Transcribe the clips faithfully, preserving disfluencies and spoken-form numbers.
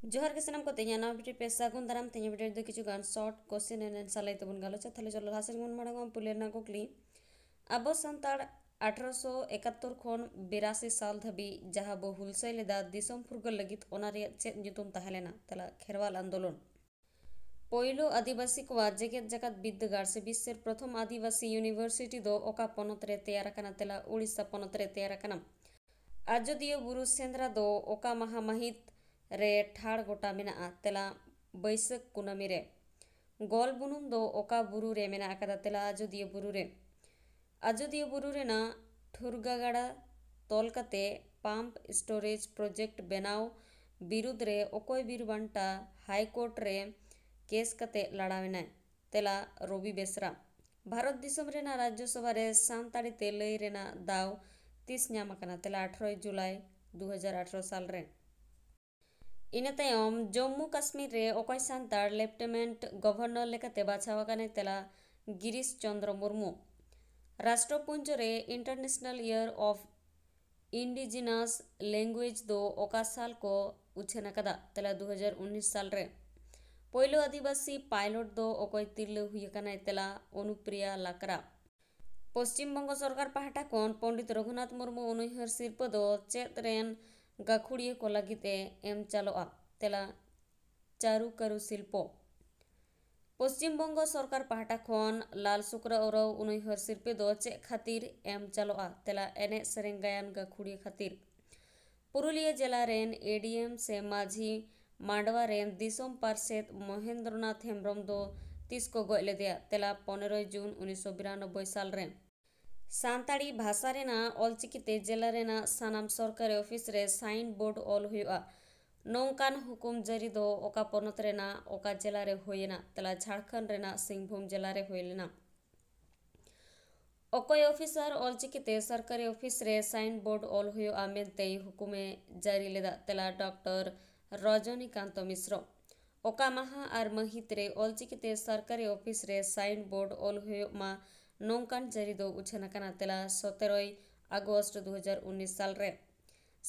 ᱡᱚᱦᱟᱨ ᱜᱮ ᱥᱟᱱᱟᱢ ᱠᱚ, ᱛᱮᱦᱮᱧᱟᱜ ᱱᱟᱣᱟ video ᱯᱮ ᱥᱟᱹᱜᱩᱱ ᱫᱟᱨᱟᱢ᱾ ᱛᱮᱦᱮᱧᱟᱜ video ᱨᱮᱫᱚ ᱠᱤᱪᱷᱩ ᱜᱟᱱ short question and answer ᱞᱟᱹᱭ ᱛᱮᱵᱚᱱ ᱜᱟᱞᱚᱪᱟ᱾ ᱛᱟᱦᱞᱮ ᱪᱚᱞᱚ ᱞᱟᱦᱟ ᱥᱮᱫ ᱵᱚᱱ ᱢᱟᱲᱟᱝᱚᱜᱼᱟ᱾ ᱯᱩᱭᱞᱩ ᱨᱮᱱᱟᱜ ᱠᱩᱠᱞᱤ, ᱟᱵᱚ ᱥᱟᱱᱛᱟᱲ ᱟᱴᱷᱨᱚᱥᱚ ᱮᱠᱟᱛᱛᱳᱨ ᱠᱷᱚᱱ ᱵᱤᱨᱟᱥᱤ ᱥᱟᱞ ᱫᱷᱟᱹᱵᱤᱡ ᱡᱟᱦᱟᱸ ᱵᱚ ᱦᱩᱞᱥᱟᱹᱭ ᱞᱮᱫᱟ ᱫᱤᱥᱚᱢ ᱯᱷᱩᱨᱜᱟᱹᱞ ᱞᱟᱹᱜᱤᱫ, ᱚᱱᱟ ᱨᱮᱭᱟᱜ ᱪᱮᱫ ᱧᱩᱛᱩᱢ ᱛᱟᱦᱮᱸ ᱞᱮᱱᱟ? ᱛᱮᱞᱟ, ᱠᱷᱮᱨᱣᱟᱞ ᱟᱱᱫᱳᱞᱚᱱ᱾ ᱯᱳᱭᱞᱳ ᱟᱹᱫᱤᱵᱟᱹᱥᱤ ᱠᱚᱣᱟᱜ ᱡᱮᱜᱮᱛ ᱡᱟᱠᱟᱛ ᱵᱤᱨᱫᱟᱹᱜᱟᱲ ᱥᱮ ᱵᱤᱥᱥᱚᱨ ᱯᱨᱚᱛᱷᱚᱢ ᱟᱹᱫᱤᱵᱟᱹᱥᱤ university ᱫᱚ ᱚᱠᱟ ᱯᱚᱱᱚᱛ ᱨᱮ ᱛᱮᱭᱟᱨ ᱟᱠᱟᱱᱟ? ᱛᱮᱞᱟ, ᱩᱲᱤᱥᱥᱟ ᱯᱚᱱᱚᱛ ᱨᱮ ᱛᱮᱭᱟᱨ ᱟᱠᱟᱱᱟ᱾ ᱟᱡᱚᱫᱤᱭᱟᱹ ᱵᱩᱨᱩ ᱥᱮᱸᱫᱽᱨᱟ ᱫᱚ ᱚᱠᱟ ᱢᱟᱦᱟ ᱢᱟᱹᱦᱤᱛ ᱨᱮ ᱴᱷᱟᱲ ᱜᱚᱴᱟ ᱢᱮᱱᱟᱜᱼᱟ? ᱛᱮᱞᱟ, ᱵᱟᱹᱭᱥᱟᱹᱠᱷ ᱠᱩᱱᱟᱹᱢᱤ ᱨᱮ᱾ ᱜᱚᱞ ᱵᱩᱱᱩᱢ ᱫᱚ ᱚᱠᱟ ᱵᱩᱨᱩ ᱨᱮ ᱢᱮᱱᱟᱜ ᱟᱠᱟᱫᱟ? ᱛᱮᱞᱟ, ᱟᱡᱚᱫᱤᱭᱟᱹ ᱵᱩᱨᱩ ᱨᱮ᱾ ᱟᱡᱚᱫᱤᱭᱟᱹ ᱵᱩᱨᱩ ᱨᱮᱱᱟᱜ ᱴᱷᱩᱨᱜᱟ ᱜᱟᱰᱟ ᱛᱚᱞ ᱠᱟᱛᱮ pump storage project ᱵᱮᱱᱟᱣ ᱵᱤᱨᱩᱫᱽ ᱨᱮ ᱚᱠᱚᱭ ᱵᱤᱨ ᱵᱟᱱᱴᱟ High Court ᱨᱮ ᱠᱮᱥ ᱠᱟᱛᱮ ᱞᱟᱲᱟᱣ ᱮᱱᱟᱭ? ᱛᱮᱞᱟ, ᱨᱚᱵᱤ ᱵᱮᱥᱨᱟ᱾ ᱵᱷᱟᱨᱚᱛ ᱫᱤᱥᱚᱢ ᱨᱮᱱᱟᱜ ᱨᱟᱡᱽᱡᱚ ᱥᱚᱵᱷᱟ ᱨᱮ ᱥᱟᱱᱛᱟᱲᱤ ᱛᱮ ᱞᱟᱹᱭ ᱨᱮᱱᱟᱜ ᱫᱟᱣ ᱛᱤᱥ ᱧᱟᱢ ᱟᱠᱟᱱᱟ? ᱛᱮᱞᱟ, ᱟᱴᱷᱨᱚᱭ ᱡᱩᱞᱟᱭ ᱫᱩ ᱦᱟᱡᱟᱨ ᱟᱴᱷᱨᱚ ᱥᱟᱞ ᱨᱮ᱾ ᱤᱱᱟᱹ ᱛᱟᱭᱚᱢ ᱡᱚᱢᱢᱩ ᱠᱟᱥᱢᱤᱨ ᱨᱮ ᱚᱠᱚᱭ ᱥᱟᱱᱛᱟᱲ Lieutenant Governor ᱞᱮᱠᱟᱛᱮ ᱵᱟᱪᱷᱟᱣ ᱟᱠᱟᱱᱟᱭ? ᱛᱮᱞᱟ, ᱜᱤᱨᱤᱥ ᱪᱚᱱᱫᱨᱚ ᱢᱩᱨᱢᱩ᱾ ᱨᱟᱥᱴᱨᱚᱯᱩᱧᱡᱚ ᱨᱮ International Year of Indigenous Language ᱫᱚ ᱚᱠᱟ ᱥᱟᱞ ᱠᱚ ᱩᱪᱷᱟᱹᱱ ᱟᱠᱟᱫᱟ? ᱛᱮᱞᱟ, ᱫᱩ ᱦᱟᱡᱟᱨ ᱩᱱᱤᱥ ᱥᱟᱞ ᱨᱮ᱾ ᱯᱳᱭᱞᱳ ᱟᱹᱫᱤᱵᱟᱹᱥᱤ pilot ᱫᱚ ᱚᱠᱚᱭ ᱛᱤᱨᱞᱟᱹ ᱦᱩᱭ ᱟᱠᱟᱱᱟᱭ? ᱛᱮᱞᱟ, ᱚᱱᱩᱯᱨᱤᱭᱟ ᱞᱟᱠᱨᱟ᱾ ᱯᱚᱥᱪᱤᱢ ᱵᱚᱝᱜᱚ ᱥᱚᱨᱠᱟᱨ ᱯᱟᱦᱴᱟ ᱠᱷᱚᱱ ᱯᱚᱱᱰᱤᱛ ᱨᱚᱜᱷᱩᱱᱟᱛᱷ ᱢᱩᱨᱢᱩ ᱩᱱᱩᱭᱦᱟᱹᱨ ᱥᱤᱨᱯᱟᱹ ᱫᱚ ᱪᱮᱫ ᱨᱮᱱ ᱜᱟᱹᱠᱷᱩᱲᱤᱭᱟᱹ ᱠᱚ ᱞᱟᱹᱜᱤᱫ ᱮ ᱮᱢ ᱪᱟᱞᱚᱜᱼᱟ? ᱛᱮᱞᱟ, ᱪᱟᱨᱩ ᱠᱟᱹᱨᱩ ᱥᱤᱞᱯᱚ᱾ ᱯᱚᱥᱪᱤᱢ ᱵᱚᱝᱜᱚ ᱥᱚᱨᱠᱟᱨ ᱯᱟᱦᱴᱟ ᱠᱷᱚᱱ ᱞᱟᱞ ᱥᱩᱠᱨᱟ ᱳᱨᱟᱸᱣ ᱩᱱᱩᱭᱦᱟᱹᱨ ᱥᱤᱨᱯᱟᱹ ᱫᱚ ᱪᱮᱫ ᱠᱷᱟᱹᱛᱤᱨ ᱮᱢ ᱪᱟᱞᱚᱜᱼᱟ? ᱛᱮᱞᱟ, ᱮᱱᱮᱡ ᱥᱮᱨᱮᱧ ᱜᱟᱭᱟᱱ ᱜᱟᱹᱠᱷᱩᱲᱤᱭᱟᱹ ᱠᱷᱟᱹᱛᱤᱨ᱾ ᱯᱩᱨᱩᱞᱤᱭᱟᱹ ᱡᱮᱞᱟ ᱨᱮᱱ ADM ᱥᱮ ᱢᱟᱹᱡᱷᱤ ᱢᱟᱰᱣᱟ ᱨᱮᱱ ᱫᱤᱥᱚᱢ ᱯᱟᱨᱥᱮᱛ ᱢᱚᱦᱮᱱᱫᱨᱚᱱᱟᱛᱷ ᱦᱮᱢᱵᱨᱚᱢ ᱫᱚ ᱛᱤᱥ ᱠᱚ ᱜᱚᱡ ᱞᱮᱫᱮᱭᱟ? ᱛᱮᱞᱟ, ᱯᱚᱱᱮᱨᱚᱭ ᱡᱩᱱ ᱩᱱᱤᱥᱥᱚ ᱵᱤᱨᱟᱱᱚᱵᱵᱳᱭ ᱥᱟᱞ ᱨᱮ᱾ ᱥᱟᱱᱛᱟᱲᱤ ᱵᱷᱟᱥᱟ ᱨᱮᱱᱟᱜ ᱚᱞᱪᱤᱠᱤ ᱛᱮ ᱡᱮᱞᱟ ᱨᱮᱱᱟᱜ ᱥᱟᱱᱟᱢ ᱥᱚᱨᱠᱟᱨᱤ ᱚᱯᱷᱤᱥ ᱨᱮ sign board ᱚᱞ ᱦᱩᱭᱩᱜᱼᱟ, ᱱᱚᱝᱠᱟᱱ ᱦᱩᱠᱩᱢ ᱡᱟᱹᱨᱤ ᱫᱚ ᱚᱠᱟ ᱯᱚᱱᱚᱛ ᱨᱮᱱᱟᱜ ᱚᱠᱟ ᱡᱮᱞᱟ ᱨᱮ ᱦᱩᱭ ᱮᱱᱟ? ᱛᱮᱞᱟ, ᱡᱷᱟᱲᱠᱷᱚᱸᱰ ᱨᱮᱱᱟᱜ ᱥᱤᱝᱵᱷᱩᱢ ᱡᱮᱞᱟ ᱨᱮ ᱦᱩᱭ ᱞᱮᱱᱟ᱾ ᱚᱠᱚᱭ ᱚᱯᱷᱤᱥᱟᱨ ᱚᱞᱪᱤᱠᱤ ᱛᱮ ᱥᱚᱨᱠᱟᱨᱤ ᱚᱯᱷᱤᱥ ᱨᱮ sign board ᱚᱞ ᱦᱩᱭᱩᱜᱼᱟ ᱢᱮᱱᱛᱮᱭ ᱦᱩᱠᱩᱢᱮ ᱡᱟᱹᱨᱤ ᱞᱮᱫᱟ? ᱛᱮᱞᱟ, ᱰᱚᱠᱴᱚᱨ ᱨᱚᱡᱚᱱᱤᱠᱟᱱᱛᱚ ᱢᱤᱥᱨᱚ᱾ ᱚᱠᱟ ᱢᱟᱦᱟ ᱟᱨ ᱢᱟᱹᱦᱤᱛ ᱨᱮ ᱚᱞᱪᱤᱠᱤ ᱛᱮ ᱥᱚᱨᱠᱟᱨᱤ ᱚᱯᱷᱤᱥ ᱨᱮ sign board ᱚᱞ ᱦᱩᱭᱩᱜ ᱢᱟ, ᱱᱚᱝᱠᱟᱱ ᱡᱟᱹᱨᱤ ᱫᱚ ᱩᱪᱷᱟᱹᱱ ᱟᱠᱟᱱᱟ? ᱛᱮᱞᱟ, ᱥᱚᱛᱮᱨᱚᱭ ᱟᱜᱚᱥᱴ ᱫᱩ ᱦᱟᱡᱟᱨ ᱩᱱᱤᱥ ᱥᱟᱞ ᱨᱮ᱾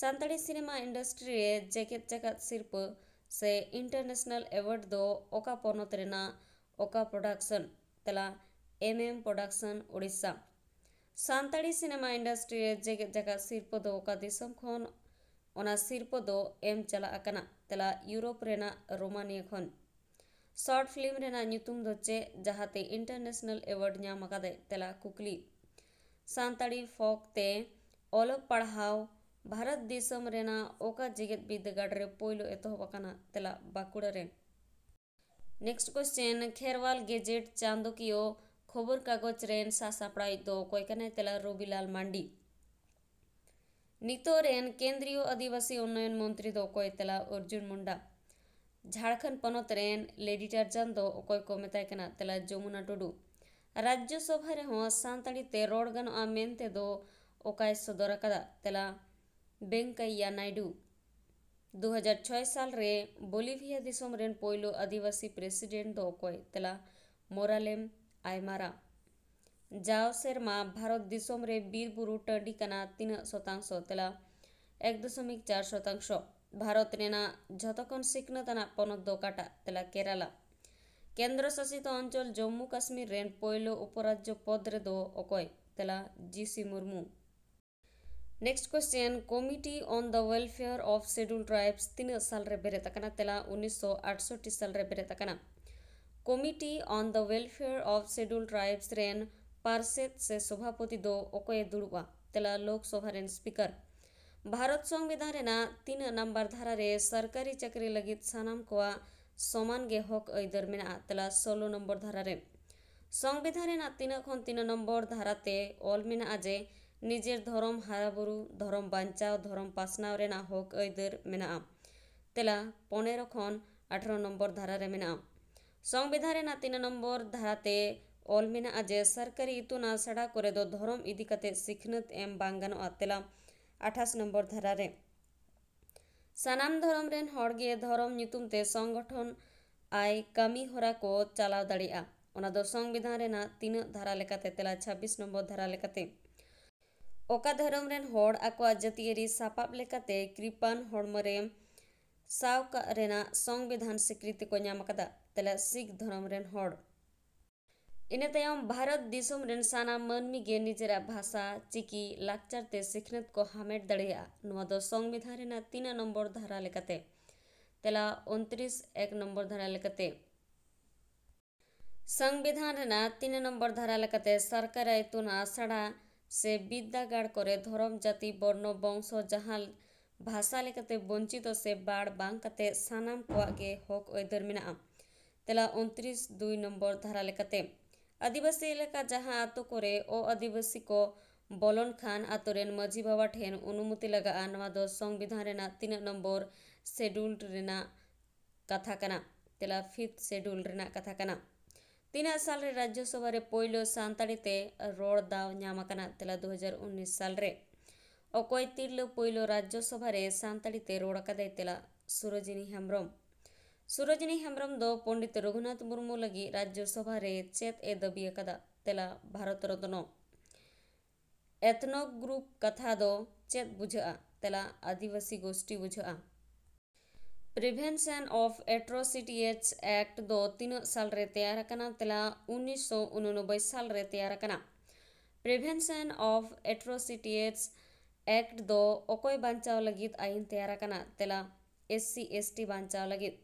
ᱥᱟᱱᱛᱟᱲᱤ ᱥᱤᱱᱮᱢᱟ industry ᱨᱮ ᱡᱮᱜᱮᱛ ᱡᱟᱠᱟᱛ ᱥᱤᱨᱯᱟᱹ ᱥᱮ ᱤᱱᱴᱟᱨᱱᱮᱥᱱᱟᱞ ᱮᱣᱟᱨᱰ ᱫᱚ ᱚᱠᱟ ᱯᱚᱱᱚᱛ ᱨᱮᱱᱟᱜ ᱚᱠᱟ ᱯᱨᱚᱰᱟᱠᱥᱚᱱ? ᱛᱮᱞᱟ, M M production, Odisha. Santali cinema industry ᱨᱮ ᱡᱮᱜᱮᱛ ᱡᱟᱠᱟᱛ ᱥᱤᱨᱯᱟᱹ ᱫᱚ ᱚᱠᱟ ᱫᱤᱥᱚᱢ ᱠᱷᱚᱱ ᱚᱱᱟ ᱥᱤᱨᱯᱟᱹ ᱫᱚ ᱮᱢ ᱪᱟᱞᱟᱜ ᱠᱟᱱᱟ? ᱛᱮᱞᱟ, ᱤᱭᱩᱨᱳᱯ ᱨᱮᱱᱟᱜ ᱨᱳᱢᱟᱱᱤᱭᱟ ᱠᱷᱚᱱ᱾ ᱥᱚᱨᱴ ᱯᱷᱤᱞᱢ ᱨᱮᱱᱟᱜ ᱧᱩᱛᱩᱢ ᱫᱚ ᱪᱮᱫ, ᱡᱟᱦᱟᱸᱛᱮ ᱤᱱᱴᱟᱨᱱᱮᱥᱱᱟᱞ ᱮᱣᱟᱨᱰ ᱧᱟᱢ ᱟᱠᱟᱫᱟᱭ? ᱛᱮᱞᱟ, ᱠᱩᱠᱞᱤ᱾ ᱥᱟᱱᱛᱟᱲᱤ ᱯᱷᱚᱠ ᱛᱮ ᱚᱞᱚᱜ ᱯᱟᱲᱦᱟᱣ ᱵᱷᱟᱨᱚᱛ ᱫᱤᱥᱚᱢ ᱨᱮᱱᱟᱜ ᱚᱠᱟ ᱡᱮᱜᱮᱛ ᱵᱤᱨᱫᱟᱹᱜᱟᱲ ᱨᱮ ᱯᱳᱭᱞᱳ ᱮᱛᱚᱦᱚᱵ ᱟᱠᱟᱱᱟ? ᱛᱮᱞᱟ, ᱵᱟᱸᱠᱩᱲᱟ ᱨᱮ᱾ ᱱᱮᱠᱥᱴ ᱠᱚᱥᱪᱮᱱ, ᱠᱷᱮᱨᱣᱟᱞ ᱜᱮᱡᱮᱴ ᱪᱟᱸᱫᱚᱠᱤᱭᱟᱹ ᱠᱷᱚᱵᱚᱨ ᱠᱟᱜᱚᱡᱽ ᱨᱮᱱ ᱥᱟᱥᱟᱯᱲᱟᱣᱤᱡ ᱫᱚ ᱚᱠᱚᱭ ᱠᱟᱱᱟᱭ? ᱛᱮᱞᱟ, ᱨᱚᱵᱤᱞᱟᱞ ᱢᱟᱱᱰᱤ᱾ ᱱᱤᱛᱚᱜ ᱨᱮᱱ ᱠᱮᱱᱫᱨᱤᱭᱚ ᱟᱹᱫᱤᱵᱟᱹᱥᱤ ᱩᱱᱱᱚᱭᱚᱱ ᱢᱚᱱᱛᱨᱤ ᱫᱚ ᱚᱠᱚᱭ? ᱛᱮᱞᱟ, ᱚᱨᱡᱩᱱ ᱢᱩᱱᱰᱟ᱾ ᱡᱷᱟᱲᱠᱷᱚᱸᱰ ᱯᱚᱱᱚᱛ ᱨᱮᱱ ᱞᱮᱰᱤ ᱴᱟᱨᱡᱟᱱ ᱫᱚ ᱚᱠᱚᱭ ᱠᱚ ᱢᱮᱛᱟᱭ ᱠᱟᱱᱟ? ᱛᱮᱞᱟ, ᱡᱚᱢᱩᱱᱟ ᱴᱩᱰᱩ᱾ ᱨᱟᱡᱽᱡᱚ ᱥᱚᱵᱷᱟ ᱨᱮᱦᱚᱸ ᱥᱟᱱᱛᱟᱲᱤ ᱛᱮ ᱨᱚᱲ ᱜᱟᱱᱚᱜᱼᱟ ᱢᱮᱱᱛᱮ ᱫᱚ ᱚᱠᱟᱭ ᱥᱚᱫᱚᱨ ᱟᱠᱟᱫᱟ? ᱛᱮᱞᱟ, ᱵᱮᱝᱠᱟᱭᱭᱟ ᱱᱟᱭᱰᱩ᱾ ᱫᱩ ᱦᱟᱡᱟᱨ ᱪᱷᱚᱭ ᱥᱟᱞ ᱨᱮ ᱵᱚᱞᱤᱵᱷᱤᱭᱟ ᱫᱤᱥᱚᱢ ᱨᱮᱱ ᱯᱳᱭᱞᱳ ᱟᱹᱫᱤᱵᱟᱹᱥᱤ ᱯᱨᱮᱥᱤᱰᱮᱱᱴ ᱫᱚ ᱚᱠᱚᱭ? ᱛᱮᱞᱟ, ᱢᱳᱨᱟᱞᱮᱢ ᱟᱭᱢᱟᱨᱟ᱾ ᱡᱟᱣ ᱥᱮᱨᱢᱟ ᱵᱷᱟᱨᱚᱛ ᱫᱤᱥᱚᱢ ᱨᱮ ᱵᱤᱨ ᱵᱩᱨᱩ ᱴᱟᱺᱰᱤ ᱠᱟᱱᱟ ᱛᱤᱱᱟᱹᱜ ᱥᱚᱛᱟᱝᱥᱚ? ᱛᱮᱞᱟ, ᱮᱠ ᱫᱚᱥᱚᱢᱤᱠ ᱪᱟᱨ ᱥᱚᱛᱟᱝᱥᱚ᱾ ᱵᱷᱟᱨᱚᱛ ᱨᱮᱱᱟᱜ ᱡᱷᱚᱛᱚ ᱠᱷᱚᱱ ᱥᱤᱠᱷᱱᱟᱹᱛ ᱟᱱᱟᱜ ᱯᱚᱱᱚᱛ ᱫᱚ ᱚᱠᱟᱴᱟᱜ? ᱛᱮᱞᱟ, ᱠᱮᱨᱟᱞᱟ᱾ ᱠᱮᱱᱫᱨᱚ ᱥᱟᱥᱤᱛ ᱚᱧᱪᱚᱞ ᱡᱚᱢᱢᱩ ᱠᱟᱥᱢᱤᱨ ᱨᱮᱱ ᱯᱳᱭᱞᱳ ᱩᱯᱚᱨᱟᱡᱽᱡᱚ ᱯᱚᱫᱽ ᱨᱮᱫᱚ ᱚᱠᱚᱭ? ᱛᱮᱞᱟ, G C Murmu. Next question, committee on the welfare of scheduled tribes ᱛᱤᱱᱟᱹᱜ ᱥᱟᱞ ᱨᱮ ᱵᱮᱨᱮᱫ ᱟᱠᱟᱱᱟ? ᱛᱮᱞᱟ, ᱩᱱᱤᱥᱥᱚ ᱟᱴᱥᱚᱴᱴᱤ ᱥᱟᱞ ᱨᱮ ᱵᱮᱨᱮᱫ ᱟᱠᱟᱱᱟ᱾ Committee on the welfare of scheduled tribes ᱨᱮᱱ ᱯᱟᱨᱥᱮᱛ ᱥᱮ ᱥᱚᱵᱷᱟᱯᱚᱛᱤ ᱫᱚ ᱚᱠᱚᱭᱮ ᱫᱩᱲᱩᱵᱼᱟ? ᱛᱮᱞᱟ, ᱞᱳᱠᱥᱚᱵᱷᱟ ᱨᱮᱱ ᱥᱯᱤᱠᱟᱨ᱾ ᱵᱷᱟᱨᱚᱛ ᱥᱚᱝᱵᱤᱫᱷᱟᱱ ᱨᱮᱱᱟᱜ ᱛᱤᱱᱟᱹᱜ ᱱᱟᱢᱵᱟᱨ ᱫᱷᱟᱨᱟ ᱨᱮ ᱥᱚᱨᱠᱟᱨᱤ ᱪᱟᱹᱠᱨᱤ ᱞᱟᱹᱜᱤᱫ ᱥᱟᱱᱟᱢ ᱠᱚᱣᱟᱜ ᱥᱚᱢᱟᱱ ᱜᱮ ᱦᱚᱠ ᱟᱹᱭᱫᱟᱹᱨ ᱢᱮᱱᱟᱜᱼᱟ? ᱛᱮᱞᱟ, ᱥᱳᱞᱳ ᱱᱚᱢᱵᱚᱨ ᱫᱷᱟᱨᱟ ᱨᱮ᱾ ᱥᱚᱝᱵᱤᱫᱷᱟᱱ ᱨᱮᱱᱟᱜ ᱛᱤᱱᱟᱹᱜ ᱠᱷᱚᱱ ᱛᱤᱱᱟᱹᱜ ᱱᱚᱢᱵᱚᱨ ᱫᱷᱟᱨᱟ ᱛᱮ ᱚᱞ ᱢᱮᱱᱟᱜᱼᱟ ᱡᱮ ᱱᱤᱡᱮᱨ ᱫᱷᱚᱨᱚᱢ ᱦᱟᱨᱟᱵᱩᱨᱩ, ᱫᱷᱚᱨᱚᱢ ᱵᱟᱧᱪᱟᱣ, ᱫᱷᱚᱨᱚᱢ ᱯᱟᱥᱱᱟᱣ ᱨᱮᱱᱟᱜ ᱦᱚᱠ ᱟᱹᱭᱫᱟᱹᱨ ᱢᱮᱱᱟᱜᱼᱟ? ᱛᱮᱞᱟ, ᱯᱚᱱᱮᱨᱚ ᱠᱷᱚᱱ ᱟᱴᱷᱟᱨᱚ ᱱᱚᱢᱵᱚᱨ ᱫᱷᱟᱨᱟ ᱨᱮ ᱢᱮᱱᱟᱜᱼᱟ᱾ ᱥᱚᱝᱵᱤᱫᱷᱟᱱ ᱨᱮᱱᱟᱜ ᱛᱤᱱᱟᱹᱜ ᱱᱚᱢᱵᱚᱨ ᱫᱷᱟᱨᱟ ᱛᱮ ᱚᱞ ᱢᱮᱱᱟᱜᱼᱟ ᱡᱮ ᱥᱚᱨᱠᱟᱨᱤ ᱤᱛᱩᱱ ᱟᱥᱲᱟ ᱠᱚᱨᱮ ᱫᱚ ᱫᱷᱚᱨᱚᱢ ᱤᱫᱤ ᱠᱟᱛᱮ ᱥᱤᱠᱷᱱᱟᱹᱛ ᱮᱢ ᱵᱟᱝ ᱜᱟᱱᱚᱜᱼᱟ? ᱛᱮᱞᱟ, ᱟᱴᱷᱟᱥ ᱱᱚᱢᱵᱚᱨ ᱫᱷᱟᱨᱟ ᱨᱮ᱾ ᱥᱟᱱᱟᱢ ᱫᱷᱚᱨᱚᱢ ᱨᱮᱱ ᱦᱚᱲ ᱜᱮ ᱫᱷᱚᱨᱚᱢ ᱧᱩᱛᱩᱢ ᱛᱮ ᱥᱚᱝᱜᱚᱴᱷᱚᱱ ᱟᱭ ᱠᱟᱹᱢᱤ ᱦᱚᱨᱟ ᱠᱚ ᱪᱟᱞᱟᱣ ᱫᱟᱲᱮᱭᱟᱜᱼᱟ᱾ ᱚᱱᱟ ᱫᱚ ᱥᱚᱝᱵᱤᱫᱷᱟᱱ ᱨᱮᱱᱟᱜ ᱛᱤᱱᱟᱹᱜ ᱫᱷᱟᱨᱟ ᱞᱮᱠᱟᱛᱮ? ᱛᱮᱞᱟ, ᱪᱷᱟᱵᱵᱤᱥ ᱱᱚᱢᱵᱚᱨ ᱫᱷᱟᱨᱟ ᱞᱮᱠᱟᱛᱮ᱾ ᱚᱠᱟ ᱫᱷᱚᱨᱚᱢ ᱨᱮᱱ ᱦᱚᱲ ᱟᱠᱚᱣᱟᱜ ᱡᱟᱹᱛᱤᱭᱟᱹᱨᱤ ᱥᱟᱯᱟᱵ ᱞᱮᱠᱟᱛᱮ ᱠᱨᱤᱯᱟᱱ ᱦᱚᱲᱢᱚ ᱨᱮ ᱥᱟᱶ ᱠᱟᱜ ᱨᱮᱱᱟᱜ ᱥᱚᱝᱵᱤᱫᱷᱟᱱ ᱥᱤᱠᱨᱤᱛᱤ ᱠᱚ ᱧᱟᱢ ᱟᱠᱟᱫᱟ᱾ ᱛᱮᱞᱟ, ᱥᱤᱠᱷ ᱫᱷᱚᱨᱚᱢ ᱨᱮᱱ ᱦᱚᱲ᱾ ᱤᱱᱟᱹ ᱛᱟᱭᱚᱢ ᱵᱷᱟᱨᱚᱛ ᱫᱤᱥᱚᱢ ᱨᱮᱱ ᱥᱟᱱᱟᱢ ᱢᱟᱹᱱᱢᱤ ᱜᱮ ᱱᱤᱡᱮᱨᱟᱜ ᱵᱷᱟᱥᱟ, ᱪᱤᱠᱤ, ᱞᱟᱠᱪᱟᱨ ᱛᱮ ᱥᱤᱠᱷᱱᱟᱹᱛ ᱠᱚ ᱦᱟᱢᱮᱴ ᱫᱟᱲᱮᱭᱟᱜᱼᱟ᱾ ᱱᱚᱣᱟ ᱫᱚ ᱥᱚᱝᱵᱤᱫᱷᱟᱱ ᱨᱮᱱᱟᱜ ᱛᱤᱱᱟᱹᱜ ᱱᱚᱢᱵᱚᱨ ᱫᱷᱟᱨᱟ ᱞᱮᱠᱟᱛᱮ? ᱛᱮᱞᱟ, ᱩᱱᱛᱨᱤᱥ ᱮᱠ ᱱᱚᱢᱵᱚᱨ ᱫᱷᱟᱨᱟ ᱞᱮᱠᱟᱛᱮ᱾ ᱥᱚᱝᱵᱤᱫᱷᱟᱱ ᱨᱮᱱᱟᱜ ᱛᱤᱱᱟᱹᱜ ᱱᱚᱢᱵᱚᱨ ᱫᱷᱟᱨᱟ ᱞᱮᱠᱟᱛᱮ ᱥᱚᱨᱠᱟᱨᱟᱜ ᱤᱛᱩᱱ ᱟᱥᱲᱟ ᱥᱮ ᱵᱤᱨᱫᱟᱹᱜᱟᱲ ᱠᱚᱨᱮ ᱫᱷᱚᱨᱚᱢ, ᱡᱟᱹᱛᱤ, ᱵᱚᱨᱱᱚ, ᱵᱚᱝᱥᱚ ᱡᱟᱦᱟᱸ ᱵᱷᱟᱥᱟ ᱞᱮᱠᱟᱛᱮ ᱵᱚᱧᱪᱤᱛᱚ ᱥᱮ ᱵᱟᱲ ᱵᱟᱝ ᱠᱟᱛᱮ ᱥᱟᱱᱟᱢ ᱠᱚᱣᱟᱜ ᱜᱮ ᱦᱚᱠ ᱟᱹᱭᱫᱟᱹᱨ ᱢᱮᱱᱟᱜᱼᱟ᱾ ᱛᱮᱞᱟ, ᱩᱱᱛᱨᱤᱥ ᱫᱩᱭ ᱱᱚᱢᱵᱚᱨ ᱫᱷᱟᱨᱟ ᱞᱮᱠᱟᱛᱮ᱾ ᱟᱹᱫᱤᱵᱟᱹᱥᱤ ᱮᱞᱟᱠᱟ ᱡᱟᱦᱟᱸ ᱟᱛᱳ ᱠᱚᱨᱮ ᱚ ᱟᱹᱫᱤᱵᱟᱹᱥᱤ ᱠᱚ ᱵᱚᱞᱚᱱ ᱠᱷᱟᱱ ᱟᱛᱳ ᱨᱮᱱ ᱢᱟᱹᱡᱷᱤ ᱵᱟᱵᱟ ᱴᱷᱮᱱ ᱚᱱᱩᱢᱚᱛᱤ ᱞᱟᱜᱟᱜᱼᱟ᱾ ᱱᱚᱣᱟ ᱫᱚ ᱥᱚᱝᱵᱤᱫᱷᱟᱱ ᱨᱮᱱᱟᱜ ᱛᱤᱱᱟᱹᱜ ᱱᱚᱢᱵᱚᱨ ᱥᱮᱰᱩᱞ ᱨᱮᱱᱟᱜ ᱠᱟᱛᱷᱟ ᱠᱟᱱᱟ? ᱛᱮᱞᱟ, ᱯᱷᱤᱯᱛᱷ ᱥᱮᱰᱩᱞ ᱨᱮᱱᱟᱜ ᱠᱟᱛᱷᱟ ᱠᱟᱱᱟ᱾ ᱛᱤᱱᱟᱹᱜ ᱥᱟᱞ ᱨᱮ ᱨᱟᱡᱽᱡᱚ ᱥᱚᱵᱷᱟ ᱨᱮ ᱯᱳᱭᱞᱳ ᱥᱟᱱᱛᱟᱲᱤ ᱛᱮ ᱨᱚᱲ ᱫᱟᱣ ᱧᱟᱢ ᱟᱠᱟᱱᱟ? ᱛᱮᱞᱟ, ᱫᱩ ᱦᱟᱡᱟᱨ ᱩᱱᱤᱥ ᱥᱟᱞ ᱨᱮ᱾ ᱚᱠᱚᱭ ᱛᱤᱨᱞᱟᱹ ᱯᱳᱭᱞᱳ ᱨᱟᱡᱽᱡᱚ ᱥᱚᱵᱷᱟ ᱨᱮ ᱥᱟᱱᱛᱟᱲᱤ ᱛᱮ ᱨᱚᱲ ᱟᱠᱟᱫᱟᱭ? ᱛᱮᱞᱟ, ᱥᱩᱨᱚᱡᱤᱱᱤ ᱦᱮᱢᱵᱨᱚᱢ᱾ ᱥᱩᱨᱚᱡᱤᱱᱤ ᱦᱮᱢᱵᱨᱚᱢ ᱫᱚ ᱯᱚᱱᱰᱤᱛ ᱨᱚᱜᱷᱩᱱᱟᱛᱷ ᱢᱩᱨᱢᱩ ᱞᱟᱹᱜᱤᱫ ᱨᱟᱡᱽᱡᱚ ᱥᱚᱵᱷᱟ ᱨᱮ ᱪᱮᱫ ᱮ ᱫᱟᱹᱵᱤ ᱟᱠᱟᱫᱟ? ᱛᱮᱞᱟ, ᱵᱷᱟᱨᱚᱛ ᱨᱚᱛᱱᱚ᱾ ᱮᱛᱷᱱᱚ ᱜᱨᱩᱯ ᱠᱟᱛᱷᱟ ᱫᱚ ᱪᱮᱫ ᱵᱩᱡᱷᱟᱹᱜᱼᱟ? ᱛᱮᱞᱟ, ᱟᱹᱫᱤᱵᱟᱹᱥᱤ ᱜᱳᱥᱴᱤ ᱵᱩᱡᱷᱟᱹᱜᱼᱟ᱾ Prevention of Atrocities Act ᱫᱚ ᱛᱤᱱᱟᱹᱜ ᱥᱟᱞ ᱨᱮ ᱛᱮᱭᱟᱨ ᱟᱠᱟᱱᱟ? ᱛᱮᱞᱟ, ᱩᱱᱤᱥᱥᱚ ᱩᱱᱩᱱᱚᱵᱵᱳᱭ ᱥᱟᱞ ᱨᱮ ᱛᱮᱭᱟᱨ ᱟᱠᱟᱱᱟ᱾ Prevention of Atrocities Act ᱫᱚ ᱚᱠᱚᱭ ᱵᱟᱧᱪᱟᱣ ᱞᱟᱹᱜᱤᱫ ᱟᱭᱤᱱ ᱛᱮᱭᱟᱨ ᱟᱠᱟᱱᱟ? ᱛᱮᱞᱟ, ᱮᱥ ᱥᱤ ᱮᱥ ᱴᱤ ᱵᱟᱧᱪᱟᱣ ᱞᱟᱹᱜᱤᱫ᱾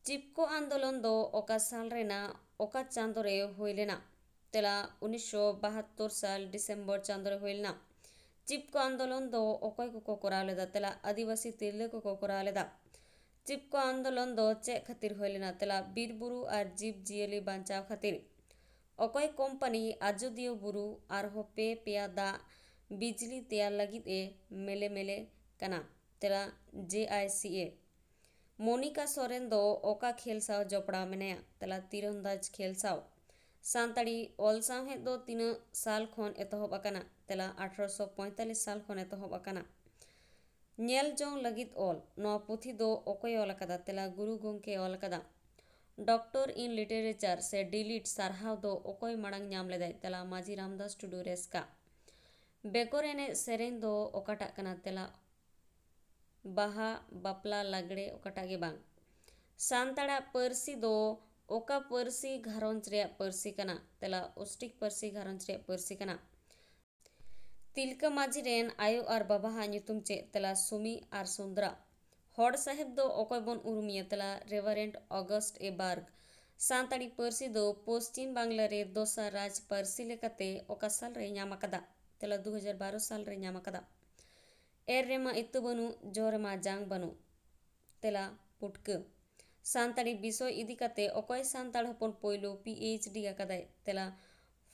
ᱪᱤᱯᱠᱳ ᱟᱱᱫᱳᱞᱚᱱ ᱫᱚ ᱚᱠᱟ ᱥᱟᱞ ᱨᱮᱱᱟᱜ ᱚᱠᱟ ᱪᱟᱸᱫᱳ ᱨᱮ ᱦᱩᱭ ᱞᱮᱱᱟ? ᱛᱮᱞᱟ, ᱩᱱᱤᱥᱥᱚ ᱵᱟᱦᱟᱛᱛᱳᱨ ᱥᱟᱞ ᱰᱤᱥᱮᱢᱵᱚᱨ ᱪᱟᱸᱫᱳ ᱨᱮ ᱦᱩᱭ ᱞᱮᱱᱟ᱾ ᱪᱤᱯᱠᱳ ᱟᱱᱫᱳᱞᱚᱱ ᱫᱚ ᱚᱠᱚᱭ ᱠᱚᱠᱚ ᱠᱚᱨᱟᱣ ᱞᱮᱫᱟ? ᱛᱮᱞᱟ, ᱟᱹᱫᱤᱵᱟᱹᱥᱤ ᱛᱤᱨᱞᱟᱹ ᱠᱚᱠᱚ ᱠᱚᱨᱟᱣ ᱞᱮᱫᱟ᱾ ᱪᱤᱯᱠᱳ ᱟᱱᱫᱳᱞᱚᱱ ᱫᱚ ᱪᱮᱫ ᱠᱷᱟᱹᱛᱤᱨ ᱦᱩᱭ ᱞᱮᱱᱟ? ᱛᱮᱞᱟ, ᱵᱤᱨ ᱵᱩᱨᱩ ᱟᱨ ᱡᱤᱵᱽ ᱡᱤᱭᱟᱹᱞᱤ ᱵᱟᱧᱪᱟᱣ ᱠᱷᱟᱹᱛᱤᱨ᱾ ᱚᱠᱚᱭ ᱠᱳᱢᱯᱟᱱᱤ ᱟᱡᱚᱫᱤᱭᱟᱹ ᱵᱩᱨᱩ ᱟᱨᱦᱚᱸ ᱯᱮ ᱯᱮᱭᱟ ᱫᱟᱜ ᱵᱤᱡᱽᱞᱤ ᱛᱮᱭᱟᱨ ᱞᱟᱹᱜᱤᱫ ᱮ ᱢᱮᱞᱮ ᱢᱮᱞᱮ ᱠᱟᱱᱟ? ᱛᱮᱞᱟ, ᱡᱮ ᱟᱭ ᱥᱤ ᱮ᱾ ᱢᱚᱱᱤᱠᱟ ᱥᱚᱨᱮᱱ ᱫᱚ ᱚᱠᱟ ᱠᱷᱮᱞ ᱥᱟᱶ ᱡᱚᱯᱲᱟᱣ ᱢᱮᱱᱟᱭᱟ? ᱛᱮᱞᱟ, ᱛᱤᱨᱚᱱᱫᱟᱡᱽ ᱠᱷᱮᱞ ᱥᱟᱶ᱾ ᱥᱟᱱᱛᱟᱲᱤ ᱚᱞ ᱥᱟᱶᱦᱮᱫ ᱫᱚ ᱛᱤᱱᱟᱹᱜ ᱥᱟᱞ ᱠᱷᱚᱱ ᱮᱛᱚᱦᱚᱵ ᱟᱠᱟᱱᱟ? ᱛᱮᱞᱟ, ᱟᱴᱷᱨᱚᱥᱚ ᱯᱚᱸᱭᱛᱟᱞᱞᱤᱥ ᱥᱟᱞ ᱠᱷᱚᱱ ᱮᱛᱚᱦᱚᱵ ᱟᱠᱟᱱᱟ᱾ ᱧᱮᱞ ᱡᱚᱝ ᱞᱟᱹᱜᱤᱫ ᱚᱞ᱾ ᱱᱚᱣᱟ ᱯᱩᱛᱷᱤ ᱫᱚ ᱚᱠᱚᱭ ᱚᱞ ᱟᱠᱟᱫᱟ? ᱛᱮᱞᱟ, ᱜᱩᱨᱩ ᱜᱚᱢᱠᱮ ᱚᱞ ᱟᱠᱟᱫᱟ᱾ ᱰᱚᱠᱴᱚᱨ ᱤᱱ ᱞᱤᱴᱟᱨᱮᱪᱟᱨ ᱥᱮ ᱰᱤᱞᱤᱴ ᱥᱟᱨᱦᱟᱣ ᱫᱚ ᱚᱠᱚᱭ ᱢᱟᱲᱟᱝ ᱧᱟᱢ ᱞᱮᱫᱟᱭ? ᱛᱮᱞᱟ, ᱢᱟᱹᱡᱷᱤ ᱨᱟᱢᱫᱟᱥ ᱴᱩᱰᱩ ᱨᱮᱥᱠᱟ᱾ ᱵᱮᱠᱚᱨ ᱮᱱᱮᱡ ᱥᱮᱨᱮᱧ ᱫᱚ ᱚᱠᱟᱴᱟᱜ ᱠᱟᱱᱟ? ᱛᱮᱞᱟ, ᱵᱟᱦᱟ, ᱵᱟᱯᱞᱟ, ᱞᱟᱜᱽᱲᱮ, ᱚᱠᱟᱴᱟᱜ ᱜᱮ ᱵᱟᱝ᱾ ᱥᱟᱱᱛᱟᱲᱟᱜ ᱯᱟᱹᱨᱥᱤ ᱫᱚ ᱚᱠᱟ ᱯᱟᱹᱨᱥᱤ ᱜᱷᱟᱨᱚᱸᱡᱽ ᱨᱮᱭᱟᱜ ᱯᱟᱹᱨᱥᱤ ᱠᱟᱱᱟ? ᱛᱮᱞᱟ, ᱚᱥᱴᱨᱤᱠ ᱯᱟᱹᱨᱥᱤ ᱜᱷᱟᱨᱚᱸᱡᱽ ᱨᱮᱭᱟᱜ ᱯᱟᱹᱨᱥᱤ ᱠᱟᱱᱟ᱾ ᱛᱤᱞᱠᱟᱹ ᱢᱟᱹᱡᱷᱤ ᱨᱮᱱ ᱟᱭᱳ ᱟᱨ ᱵᱟᱵᱟᱣᱟᱜ ᱧᱩᱛᱩᱢ ᱪᱮᱫ? ᱛᱮᱞᱟ, ᱥᱩᱢᱤ ᱟᱨ ᱥᱩᱱᱫᱨᱟ᱾ ᱦᱚᱲ ᱥᱟᱦᱮᱵ ᱫᱚ ᱚᱠᱚᱭ ᱵᱚᱱ ᱩᱨᱩᱢᱮᱭᱟ? ᱛᱮᱞᱟ, ᱨᱮᱵᱷᱟᱨᱮᱱᱰ ᱚᱜᱚᱥᱴ ᱮ ᱵᱟᱨᱜ᱾ ᱥᱟᱱᱛᱟᱲᱤ ᱯᱟᱹᱨᱥᱤ ᱫᱚ ᱯᱚᱥᱪᱤᱢ ᱵᱟᱝᱞᱟ ᱨᱮ ᱫᱚᱥᱟᱨ ᱨᱟᱡᱽ ᱯᱟᱹᱨᱥᱤ ᱞᱮᱠᱟᱛᱮ ᱚᱠᱟ ᱥᱟᱞ ᱨᱮ ᱧᱟᱢ ᱟᱠᱟᱫᱟ? ᱛᱮᱞᱟ, ᱫᱩ ᱦᱟᱡᱟᱨ ᱵᱟᱨᱚ ᱥᱟᱞ ᱨᱮ ᱧᱟᱢ ᱟᱠᱟᱫᱟ᱾ ᱮᱨ ᱨᱮᱢᱟ ᱤᱛᱟᱹ ᱵᱟᱹᱱᱩᱜ, ᱡᱚ ᱨᱮᱢᱟ ᱡᱟᱝ ᱵᱟᱹᱱᱩᱜ᱾ ᱛᱮᱞᱟ, ᱯᱩᱴᱠᱟᱹ᱾ ᱥᱟᱱᱛᱟᱲᱤ ᱵᱤᱥᱚᱭ ᱤᱫᱤ ᱠᱟᱛᱮ ᱚᱠᱚᱭ ᱥᱟᱱᱛᱟᱲ ᱦᱚᱯᱚᱱ ᱯᱳᱭᱞᱳ ᱯᱤ ᱮᱭᱤᱪ ᱰᱤ ᱟᱠᱟᱫᱟᱭ? ᱛᱮᱞᱟ,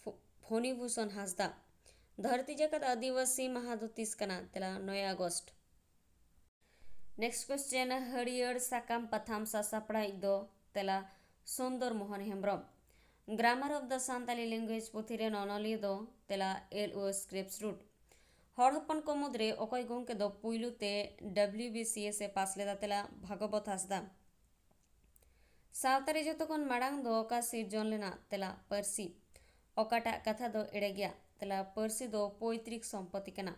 ᱯᱷᱚ-, ᱯᱷᱚᱱᱤ ᱵᱷᱩᱥᱚᱱ ᱦᱟᱸᱥᱫᱟ᱾ ᱫᱷᱟᱹᱨᱛᱤ ᱡᱟᱠᱟᱛ ᱟᱹᱫᱤᱵᱟᱹᱥᱤ ᱢᱟᱦᱟ ᱫᱚ ᱛᱤᱥ ᱠᱟᱱᱟ? ᱛᱮᱞᱟ, ᱱᱚᱭ ᱟᱜᱚᱥᱴ᱾ ᱱᱮᱠᱥᱴ ᱠᱚᱥᱪᱮᱱ, ᱦᱟᱹᱨᱭᱟᱹᱲ ᱥᱟᱠᱟᱢ ᱯᱟᱛᱷᱟᱢ ᱥᱟᱥᱟᱯᱲᱟᱣᱤᱡ ᱫᱚ? ᱛᱮᱞᱟ, ᱥᱩᱱᱫᱚᱨ Mohan Hembrom. Grammar of the Santali Language ᱯᱩᱛᱷᱤ ᱨᱮᱱ ᱚᱱᱚᱞᱤᱭᱟᱹ ᱫᱚ? ᱛᱮᱞᱟ, ᱮᱞ ᱳ ᱥᱠᱨᱮᱯᱥ ᱨᱩᱴ᱾ ᱦᱚᱲ ᱦᱚᱯᱚᱱ ᱠᱚ ᱢᱩᱫᱽᱨᱮ ᱚᱠᱚᱭ ᱜᱚᱢᱠᱮ ᱫᱚ ᱯᱩᱭᱞᱩ ᱛᱮ W B C S A ᱯᱟᱥ ᱞᱮᱫᱟ? ᱛᱮᱞᱟ, ᱵᱷᱟᱜᱚᱵᱚᱛ ᱦᱟᱸᱥᱫᱟ᱾ ᱥᱟᱶᱛᱟ ᱨᱮ ᱡᱚᱛᱚ ᱠᱷᱚᱱ ᱢᱟᱲᱟᱝ ᱫᱚ ᱚᱠᱟ ᱥᱤᱨᱡᱚᱱ ᱞᱮᱱᱟ? ᱛᱮᱞᱟ, ᱯᱟᱹᱨᱥᱤ᱾ ᱚᱠᱟᱴᱟᱜ ᱠᱟᱛᱷᱟ ᱫᱚ ᱮᱲᱮ ᱜᱮᱭᱟ? ᱛᱮᱞᱟ, ᱯᱟᱹᱨᱥᱤ ᱫᱚ ᱯᱚᱭᱛᱨᱤᱠ ᱥᱚᱢᱯᱚᱛᱤ ᱠᱟᱱᱟ᱾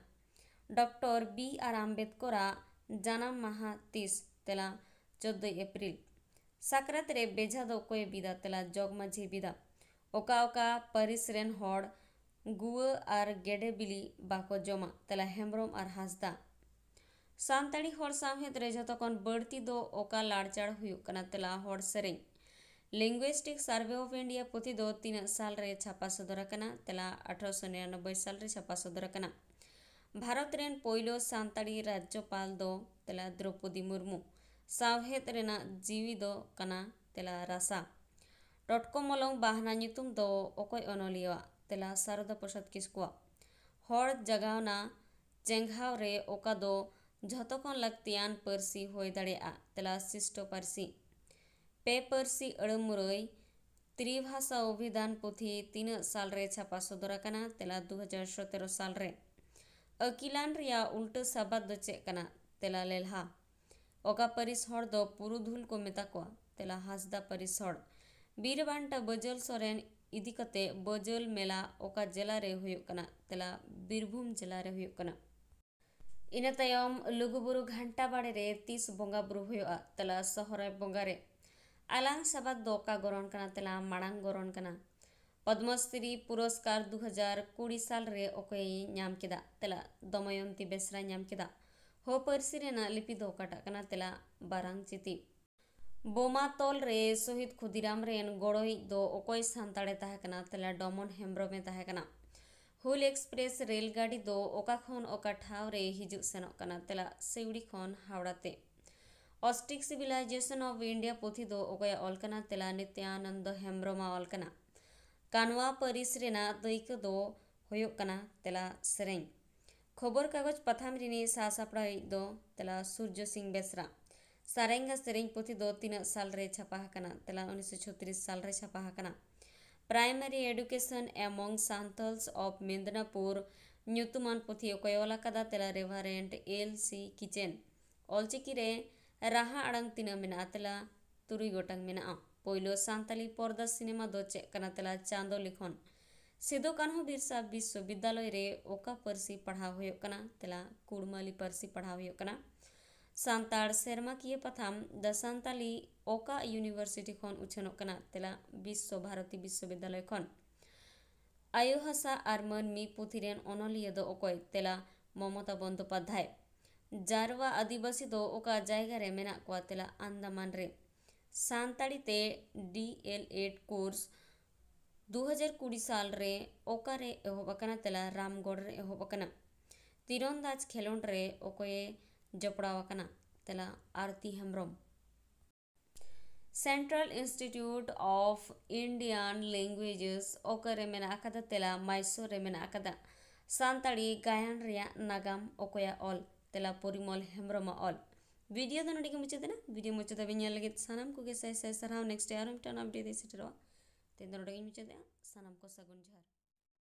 ᱰᱚᱠᱴᱚᱨ ᱵᱤ ᱟᱨ ᱟᱢᱵᱮᱫᱠᱚᱨᱟᱜ ᱡᱟᱱᱟᱢ ᱢᱟᱦᱟ ᱛᱤᱥ? ᱛᱮᱞᱟ, ᱪᱳᱫᱫᱳᱭ ᱮᱯᱨᱤᱞ᱾ ᱥᱟᱠᱨᱟᱛ ᱨᱮ ᱵᱮᱡᱷᱟ ᱫᱚ ᱚᱠᱚᱭᱮ ᱵᱤᱫᱟ? ᱛᱮᱞᱟ, ᱡᱚᱜᱽ ᱢᱟᱹᱡᱷᱤ ᱵᱤᱫᱟ᱾ ᱚᱠᱟ ᱚᱠᱟ ᱯᱟᱹᱨᱤᱥ ᱨᱮᱱ ᱦᱚᱲ ᱜᱩᱣᱟᱹ ᱟᱨ ᱜᱮᱰᱮ ᱵᱤᱞᱤ ᱵᱟᱠᱚ ᱡᱚᱢᱟ? ᱛᱮᱞᱟ, ᱦᱮᱢᱵᱨᱚᱢ ᱟᱨ ᱦᱟᱸᱥᱫᱟ᱾ ᱥᱟᱱᱛᱟᱲᱤ ᱦᱚᱲ ᱥᱟᱶᱦᱮᱫ ᱨᱮ ᱡᱷᱚᱛᱚ ᱠᱷᱚᱱ ᱵᱟᱹᱲᱛᱤ ᱫᱚ ᱚᱠᱟ ᱞᱟᱲᱪᱟᱲ ᱦᱩᱭᱩᱜ ᱠᱟᱱᱟ? ᱛᱮᱞᱟ, ᱦᱚᱲ ᱥᱮᱨᱮᱧ᱾ Linguistic Survey of India ᱯᱩᱛᱷᱤ ᱫᱚ ᱛᱤᱱᱟᱹᱜ ᱥᱟᱞ ᱨᱮ ᱪᱷᱟᱯᱟ ᱥᱚᱫᱚᱨ ᱟᱠᱟᱱᱟ? ᱛᱮᱞᱟ, ᱟᱴᱷᱨᱚᱥᱚ ᱱᱤᱨᱟᱱᱚᱵᱵᱳᱭ ᱥᱟᱞ ᱨᱮ ᱪᱷᱟᱯᱟ ᱥᱚᱫᱚᱨ ᱟᱠᱟᱱᱟ᱾ ᱵᱷᱟᱨᱚᱛ ᱨᱮᱱ ᱯᱳᱭᱞᱳ ᱥᱟᱱᱛᱟᱲᱤ ᱨᱟᱡᱽᱡᱚᱯᱟᱞ ᱫᱚ? ᱛᱮᱞᱟ, ᱫᱨᱚᱯᱚᱫᱤ ᱢᱩᱨᱢᱩ᱾ ᱥᱟᱶᱦᱮᱫ ᱨᱮᱱᱟᱜ ᱡᱤᱣᱤ ᱫᱚ ᱠᱟᱱᱟ? ᱛᱮᱞᱟ, ᱨᱟᱥᱟ᱾ ᱴᱚᱴᱠᱚ ᱢᱚᱞᱚᱝ ᱵᱟᱦᱱᱟ ᱧᱩᱛᱩᱢ ᱫᱚ ᱚᱠᱚᱭ ᱚᱱᱚᱞᱤᱭᱟᱹᱣᱟᱜ? ᱛᱮᱞᱟ, ᱥᱟᱨᱚᱫᱟ ᱯᱨᱚᱥᱟᱫᱽ ᱠᱤᱥᱠᱩᱣᱟᱜ᱾ ᱦᱚᱲ ᱡᱟᱜᱟᱣᱱᱟ ᱪᱮᱸᱜᱷᱟᱣ ᱨᱮ ᱚᱠᱟ ᱫᱚ ᱡᱷᱚᱛᱚ ᱠᱷᱚᱱ ᱞᱟᱹᱠᱛᱤᱭᱟᱱ ᱯᱟᱹᱨᱥᱤ ᱦᱩᱭ ᱫᱟᱲᱮᱭᱟᱜᱼᱟ? ᱛᱮᱞᱟ, ᱥᱤᱥᱴᱚ ᱯᱟᱹᱨᱥᱤ᱾ ᱯᱮ ᱯᱟᱹᱨᱥᱤ ᱟᱹᱲᱟᱹ ᱢᱩᱨᱟᱹᱭ ᱛᱨᱤᱵᱷᱟᱥᱟ ᱚᱵᱷᱤᱫᱷᱟᱱ ᱯᱩᱛᱷᱤ ᱛᱤᱱᱟᱹᱜ ᱥᱟᱞ ᱨᱮ ᱪᱷᱟᱯᱟ ᱥᱚᱫᱚᱨ ᱟᱠᱟᱱᱟ? ᱛᱮᱞᱟ, ᱫᱩ ᱦᱟᱡᱟᱨ ᱥᱚᱛᱮᱨᱚ ᱥᱟᱞ ᱨᱮ᱾ ᱟᱹᱠᱤᱞᱟᱱ ᱨᱮᱭᱟᱜ ᱩᱞᱴᱟᱹ ᱥᱟᱵᱟᱫ ᱫᱚ ᱪᱮᱫ ᱠᱟᱱᱟ? ᱛᱮᱞᱟ, ᱞᱮᱞᱦᱟ᱾ ᱚᱠᱟ ᱯᱟᱹᱨᱤᱥ ᱦᱚᱲ ᱫᱚ ᱯᱩᱨᱩᱫᱷᱩᱞ ᱠᱚ ᱢᱮᱛᱟ ᱠᱚᱣᱟ? ᱛᱮᱞᱟ, ᱦᱟᱸᱥᱫᱟ ᱯᱟᱹᱨᱤᱥ ᱦᱚᱲ᱾ ᱵᱤᱨ ᱵᱟᱱᱴᱟ ᱵᱟᱹᱡᱟᱹᱞ ᱥᱚᱨᱮᱱ ᱤᱫᱤ ᱠᱟᱛᱮ ᱵᱟᱹᱡᱟᱹᱞ ᱢᱮᱞᱟ ᱚᱠᱟ ᱡᱮᱞᱟ ᱨᱮ ᱦᱩᱭᱩᱜ ᱠᱟᱱᱟ? ᱛᱮᱞᱟ, ᱵᱤᱨᱵᱷᱩᱢ ᱡᱮᱞᱟ ᱨᱮ ᱦᱩᱭᱩᱜ ᱠᱟᱱᱟ᱾ ᱤᱱᱟᱹ ᱛᱟᱭᱚᱢ ᱞᱩᱜᱩᱵᱩᱨᱩ ᱜᱷᱟᱱᱴᱟ ᱵᱟᱲᱮ ᱨᱮ ᱛᱤᱥ ᱵᱚᱸᱜᱟ ᱵᱩᱨᱩ ᱦᱩᱭᱩᱜᱼᱟ? ᱛᱮᱞᱟ, ᱥᱚᱦᱨᱟᱭ ᱵᱚᱸᱜᱟ ᱨᱮ᱾ ᱟᱞᱟᱝ ᱥᱟᱵᱟᱫ ᱫᱚ ᱚᱠᱟ ᱜᱚᱨᱚᱱ ᱠᱟᱱᱟ? ᱛᱮᱞᱟ, ᱢᱟᱲᱟᱝ ᱜᱚᱨᱚᱱ ᱠᱟᱱᱟ᱾ ᱯᱚᱫᱽᱢᱚᱥᱨᱤ ᱯᱩᱨᱚᱥᱠᱟᱨ ᱫᱩ ᱦᱟᱡᱟᱨ ᱠᱩᱲᱤ ᱥᱟᱞ ᱨᱮ ᱚᱠᱚᱭᱮ ᱧᱟᱢ ᱠᱮᱫᱟ? ᱛᱮᱞᱟ, ᱫᱚᱢᱚᱭᱚᱱᱛᱤ ᱵᱮᱥᱨᱟ ᱧᱟᱢ ᱠᱮᱫᱟ᱾ ᱦᱳ ᱯᱟᱹᱨᱥᱤ ᱨᱮᱱᱟᱜ ᱞᱤᱯᱤ ᱫᱚ ᱚᱠᱟᱴᱟᱜ ᱠᱟᱱᱟ? ᱛᱮᱞᱟ, ᱵᱟᱨᱟᱝ ᱪᱤᱛᱤ᱾ ᱵᱳᱢᱟ ᱛᱚᱞ ᱨᱮ ᱥᱚᱦᱤᱫ ᱠᱷᱩᱫᱤᱨᱟᱢ ᱨᱮᱱ ᱜᱚᱲᱚᱭᱤᱡ ᱫᱚ ᱚᱠᱚᱭ ᱥᱟᱱᱛᱟᱲᱮ ᱛᱟᱦᱮᱸ ᱠᱟᱱᱟ? ᱛᱮᱞᱟ, ᱰᱚᱢᱚᱱ ᱦᱮᱢᱵᱨᱚᱢᱮ ᱛᱟᱦᱮᱸ ᱠᱟᱱᱟ᱾ ᱦᱩᱞ ᱮᱠᱥᱯᱨᱮᱥ ᱨᱮᱞ ᱜᱟᱹᱰᱤ ᱫᱚ ᱚᱠᱟ ᱠᱷᱚᱱ ᱚᱠᱟ ᱴᱷᱟᱶ ᱨᱮ ᱦᱤᱡᱩᱜ ᱥᱮᱱᱚᱜ ᱠᱟᱱᱟ? ᱛᱮᱞᱟ, ᱥᱤᱣᱲᱤ ᱠᱷᱚᱱ ᱦᱟᱣᱲᱟ ᱛᱮ᱾ Austic Civilization of India ᱯᱩᱛᱷᱤ ᱫᱚ ᱚᱠᱚᱭᱟᱜ ᱚᱞ ᱠᱟᱱᱟ? ᱛᱮᱞᱟ, ᱱᱤᱛᱭᱟᱱᱚᱱᱫᱚ ᱦᱮᱢᱵᱨᱚᱢᱟᱜ ᱚᱞ ᱠᱟᱱᱟ᱾ ᱠᱟᱱᱣᱟ ᱯᱟᱹᱨᱤᱥ ᱨᱮᱱᱟᱜ ᱫᱟᱹᱭᱠᱟᱹ ᱫᱚ ᱦᱩᱭᱩᱜ ᱠᱟᱱᱟ? ᱛᱮᱞᱟ, ᱥᱮᱨᱮᱧ᱾ ᱠᱷᱚᱵᱚᱨ ᱠᱟᱜᱚᱡᱽ ᱯᱟᱛᱷᱟᱢ ᱨᱤᱱᱤᱡ ᱥᱟᱥᱟᱯᱲᱟᱣᱤᱡ ᱫᱚ? ᱛᱮᱞᱟ, ᱥᱩᱨᱡᱚ ᱥᱤᱝ ᱵᱮᱥᱨᱟ᱾ ᱥᱟᱨᱮᱝᱜᱟ ᱥᱮᱨᱮᱧ ᱯᱩᱛᱷᱤ ᱫᱚ ᱛᱤᱱᱟᱹᱜ ᱥᱟᱞ ᱨᱮ ᱪᱷᱟᱯᱟ ᱟᱠᱟᱱᱟ? ᱛᱮᱞᱟ, ᱩᱱᱤᱥᱥᱚ ᱪᱷᱚᱛᱨᱤᱥ ᱥᱟᱞ ᱨᱮ ᱪᱷᱟᱯᱟ ᱟᱠᱟᱱᱟ᱾ Primary Education Among Santals of Mednapur ᱧᱩᱛᱩᱢᱟᱱ ᱯᱩᱛᱷᱤ ᱚᱠᱚᱭ ᱚᱞ ᱟᱠᱟᱫᱟ? ᱛᱮᱞᱟ, ᱨᱮᱵᱷᱟᱨᱮᱱᱰ ᱮᱞ ᱥᱤ ᱠᱤᱪᱮᱱ᱾ ᱚᱞᱪᱤᱠᱤ ᱨᱮ ᱨᱟᱦᱟ ᱟᱲᱟᱝ ᱛᱤᱱᱟᱹᱜ ᱢᱮᱱᱟᱜᱼᱟ? ᱛᱮᱞᱟ, ᱛᱩᱨᱩᱭ ᱜᱚᱴᱟᱝ ᱢᱮᱱᱟᱜᱼᱟ᱾ ᱯᱳᱭᱞᱳ ᱥᱟᱱᱛᱟᱞᱤ ᱯᱚᱨᱫᱟ ᱥᱤᱱᱮᱢᱟ ᱫᱚ ᱪᱮᱫ ᱠᱟᱱᱟ? ᱛᱮᱞᱟ, ᱪᱟᱸᱫᱚ ᱞᱤᱠᱷᱚᱱ᱾ ᱥᱤᱫᱩ ᱠᱟᱹᱱᱦᱩ ᱵᱤᱨᱥᱟ ᱵᱤᱥᱥᱚᱵᱤᱫᱽᱫᱟᱞᱚᱭ ᱨᱮ ᱚᱠᱟ ᱯᱟᱹᱨᱥᱤ ᱯᱟᱲᱦᱟᱣ ᱦᱩᱭᱩᱜ ᱠᱟᱱᱟ? ᱛᱮᱞᱟ, ᱠᱩᱲᱢᱟᱹᱞᱤ ᱯᱟᱹᱨᱥᱤ ᱯᱟᱲᱦᱟᱣ ᱦᱩᱭᱩᱜ ᱠᱟᱱᱟ᱾ ᱥᱟᱱᱛᱟᱲ ᱥᱮᱨᱢᱟᱠᱤᱭᱟᱹ ᱯᱟᱛᱷᱟᱢ ᱫᱟ ᱥᱟᱱᱛᱟᱞᱤ ᱚᱠᱟ ᱤᱭᱩᱱᱤᱵᱷᱟᱨᱥᱤᱴᱤ ᱠᱷᱚᱱ ᱩᱪᱷᱟᱹᱱᱚᱜ ᱠᱟᱱᱟ? ᱛᱮᱞᱟ, ᱵᱤᱥᱥᱚ ᱵᱷᱟᱨᱚᱛᱤ ᱵᱤᱥᱥᱚᱵᱤᱫᱽᱫᱟᱞᱚᱭ ᱠᱷᱚᱱ᱾ ᱟᱭᱳ ᱦᱟᱥᱟ ᱟᱨ ᱢᱟᱹᱱᱢᱤ ᱯᱩᱛᱷᱤ ᱨᱮᱱ ᱚᱱᱚᱞᱤᱭᱟᱹ ᱫᱚ ᱚᱠᱚᱭ? ᱛᱮᱞᱟ, ᱢᱚᱢᱚᱛᱟ ᱵᱚᱱᱫᱳᱯᱟᱫᱽᱫᱷᱟᱭ᱾ ᱡᱟᱨᱣᱟ ᱟᱹᱫᱤᱵᱟᱹᱥᱤ ᱫᱚ ᱚᱠᱟ ᱡᱟᱭᱜᱟ ᱨᱮ ᱢᱮᱱᱟᱜ ᱠᱚᱣᱟ? ᱛᱮᱞᱟ, ᱟᱱᱫᱟᱢᱟᱱ ᱨᱮ᱾ ᱥᱟᱱᱛᱟᱲᱤ ᱛᱮ ᱰᱤ ᱮᱞ ᱮᱰ ᱠᱳᱨᱥ ᱫᱩ ᱦᱟᱡᱟᱨ ᱠᱩᱲᱤ ᱥᱟᱞ ᱨᱮ ᱚᱠᱟᱨᱮ ᱮᱦᱚᱵ ᱟᱠᱟᱱᱟ? ᱛᱮᱞᱟ, ᱨᱟᱢᱜᱚᱲ ᱨᱮ ᱮᱦᱚᱵ ᱟᱠᱟᱱᱟ᱾ ᱛᱤᱨᱚᱱᱫᱟᱡᱽ ᱠᱷᱮᱞᱳᱸᱰ ᱨᱮ ᱚᱠᱚᱭᱮ ᱡᱚᱯᱲᱟᱣ ᱟᱠᱟᱱᱟ? ᱛᱮᱞᱟ, Arti Hembrom. Central Institute of Indian Languages ᱚᱠᱟᱨᱮ ᱢᱮᱱᱟᱜ ᱟᱠᱟᱫᱟ? ᱛᱮᱞᱟ, ᱢᱟᱭᱥᱳᱨ ᱨᱮ ᱢᱮᱱᱟᱜ ᱟᱠᱟᱫᱟ᱾ ᱥᱟᱱᱛᱟᱲᱤ ᱜᱟᱭᱟᱱ ᱨᱮᱭᱟᱜ ᱱᱟᱜᱟᱢ ᱚᱠᱚᱭᱟᱜ ᱚᱞ? ᱛᱮᱞᱟ, ᱯᱚᱨᱤᱢᱚᱞ ᱦᱮᱢᱵᱨᱚᱢᱟᱜ ᱚᱞ᱾ ᱵᱷᱤᱰᱤᱭᱳ ᱫᱚ ᱱᱚᱰᱮ ᱜᱮ ᱢᱩᱪᱟᱹᱫ ᱮᱱᱟ᱾ ᱵᱷᱤᱰᱤᱭᱳ ᱢᱩᱪᱟᱹᱫ ᱫᱷᱟᱹᱵᱤᱡ ᱧᱮᱞ ᱞᱟᱹᱜᱤᱫ ᱥᱟᱱᱟᱢ ᱠᱚᱜᱮ ᱥᱟᱭ ᱥᱟᱭ ᱥᱟᱨᱦᱟᱣ᱾ ᱱᱮᱠᱥᱴ ᱟᱨᱦᱚᱸ ᱢᱤᱫᱴᱟᱝ ᱟᱯᱰᱮᱴ ᱤᱧ ᱥᱮᱴᱮᱨᱚᱜᱼᱟ᱾ ᱛᱮᱦᱮᱧ ᱫᱚ ᱱᱚᱰᱮ ᱜᱮᱧ ᱢᱩᱪᱟᱹᱫᱮᱜᱼᱟ᱾ ᱥᱟᱱᱟᱢ ᱠᱚ ᱥᱟᱹᱜᱩᱱ ᱡᱚᱦᱟᱨ᱾